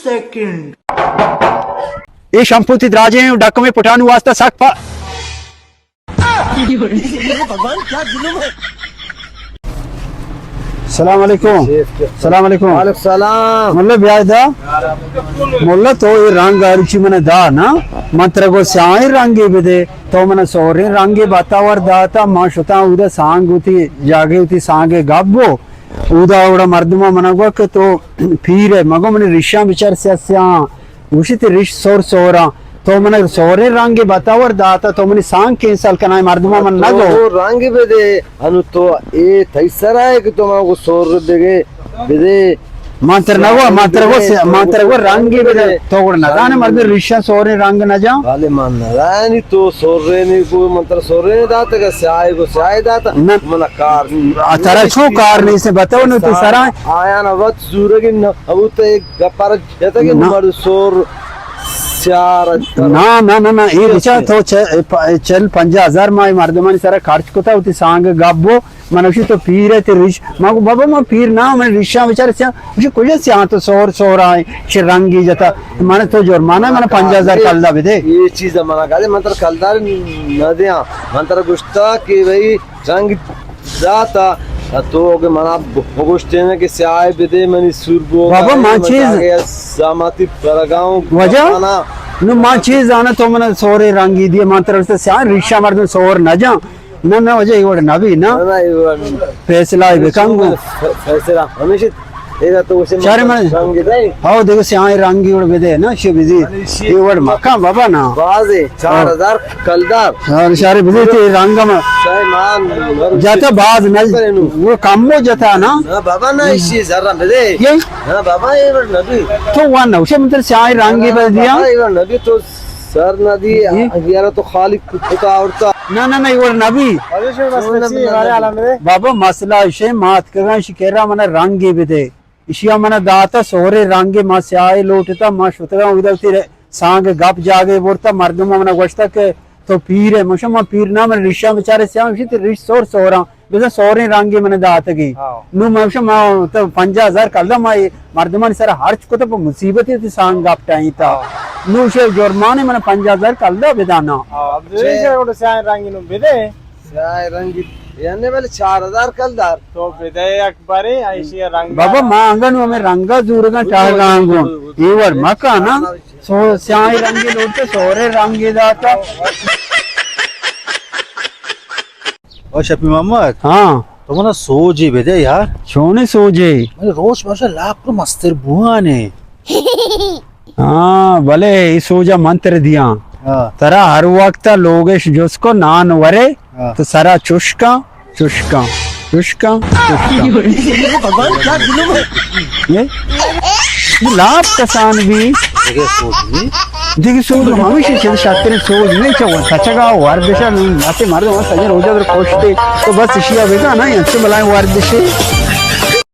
سیکنڈ۔ اے شمپو تی دراجیں ڈکمیں پٹانو واسطہ سک پا۔ السلام علیکم۔ السلام علیکم۔ وعلیکم السلام۔ ملا بیا دا۔ ملا تو اے رنگ آروچی من دا نا۔ من ترا گو سیاہیں رنگے بدے۔ تو من سوریں رنگے بتا ور داتا۔ ما شتاں اودا سانگ ہوتی جاگے ہوتی سانگے گپ بو۔ اودا اوڑا مردماں منا گوا کہ تو پیر ئے، مگو منی ریشاں بچار سیاہ سیاہ، گوشی تی ریش سور سوراں، تو من سوریں رنگے بتا ور داتا، تو منی سانگ کینسل کنائے، مردماں من نہ گو۔ تو رنگ بدے، انو تو اے تئی سرا اے کہ تو من گو سور دگے بدے۔ من تر نہ گو، من تر گو، من تر گو رنگے بدے۔ تو گڑا نہ زانے مردم ریشاں سوریں رنگ نہ جاں۔ بلے من نہ زانی تو سوریں نی گو، من تر سوریں داتا کہ سیاہ گو سیاہ داتا۔ نہ۔ من کار آ، ترا چون کار نیست؟ بتاؤ نو تو سرا۔ آیاں وت زورگی نہ، ابو تو ایک گپار جتا کہ نہ۔ مرد سور سیار۔ نہ، نہ، نہ، نہ، اے بچا تو چ-، پ-، چل پنجاہ ہزار ما اے مردمانی سرا خرچ کتا، وتی سانگ گپ بو، من گوشی تو پیر ئے، تی ریش، من گو بابا من پیر نہ، من ریشاں بچار سیاہ، گوشی کجا سیاہ تو سور، سور آئے، چہ رنگی جتا، من تو جرمانہ من پنجاہ ہزار کلدار بدے۔ اے چیز من گادے، من تر کلدار نہ دیاں، من تر گوشتا کہ بھئی رنگ داتا، تو اگہ منا بگوشتینے کہ سیاہ بدے منی سور بو۔ بابا، ما چیز زاماتی پرگاؤں وجہ؟ نو ما چیز زانا تو منا سورے رنگی دیے، من ترا سیاہ ریشا مردم سور نہ جان۔ نہ، نہ، وجہ اے وڑ نہ بی، نہ۔ نہ، نہ، اے وڑ نہ۔ فیصلہ اے بکن گو۔ ف-، فیصلہ ہمیشہ اے تو اسے شہر من۔ رنگ دے۔ ہاو، دیکھو، سیاہ رنگی وڑ بدے، نہ، شی بزی۔ اے وڑ مکان بابا، نہ۔ بازے، چار ہزار کلدار۔ ہاں، شہر بزی تے رنگ ما۔ شاہ مان، جاتا باز نہ، وہ کم ہو جاتا، نہ۔ نہ، بابا، نہ، اسی زر بدے۔ یہ؟ نہ، بابا، اے وڑ نہ بی۔ تو وان نہ، اسے مطلب سیاہ رنگی بدے دیا۔ بابا، اے وڑ نہ بی تو سر نہ دی، یارا تو خالی کتا اورتا۔ نہ، نہ، نہ، اے وڑ نہ بی۔ بابا، مسئلہ اشے، ما اتکگاں، اشی کرا منا رنگے بدے۔ اشیا منا داتا سہرے رنگے، ما سیاہے لوٹتا، ما شتگاں اودا وتی سانگ گپ جاگے برتا، مردم منا گوشتا کہ تو پیر ئے، من گوشاں ما پیر نہ، من ریشاں بچارے سیاہ، گوشی تی ریش سور سوراں۔ بزاں سوریں رنگے من داتگی۔ ہاں۔ نو من گوشاں ما تو پنجاہ ہزار کلدار ما اے مردمانی سرا ہرچ کتا پہ مصیبتی تی سانگ گپ ٹائیں تا۔ ہاں۔ نو شے جرمانے من پنجاہ ہزار کلدار بدانا۔ ہاں، اب چے؟ سیاہ رنگی نو بدے۔ سیاہ رنگی، یعنی بلے چار ہزار کلدار۔ تو بدے یک بارے، ایشی رنگ بابا، ما انگا نو ہمیں رنگا زورگاں ٹاگا انگو۔ اے وڑ مکانا۔ سو، سیاہیں رنگے لوٹتے، سہرے رنگے داتا۔ او شپی محمد۔ ہاں۔ تو منا سوجے بدے یار۔ چونے سوجے؟ من روچ باشا لاپ پر مستر بوانے۔ ہاں، بلے اے سوجا من تر دیاں۔ ہاں۔ ترا ہر وقت لوگش جس کو نان ورے، ہاں۔ تو سرا چشکاں۔ چشکاں، چشکاں، چشکاں۔ یہ؟ یہ لاپ کسان بی۔ دگہ سوج نی۔ دگہ سوج ہمیشہ چیز شاتر سوج نی چا سچگا ورزشا نہ۔ اتے مرد وہاں سجے روزہ در پوشتے۔ تو بس اشیا بگا نا، انچے بلائیں ورزشے۔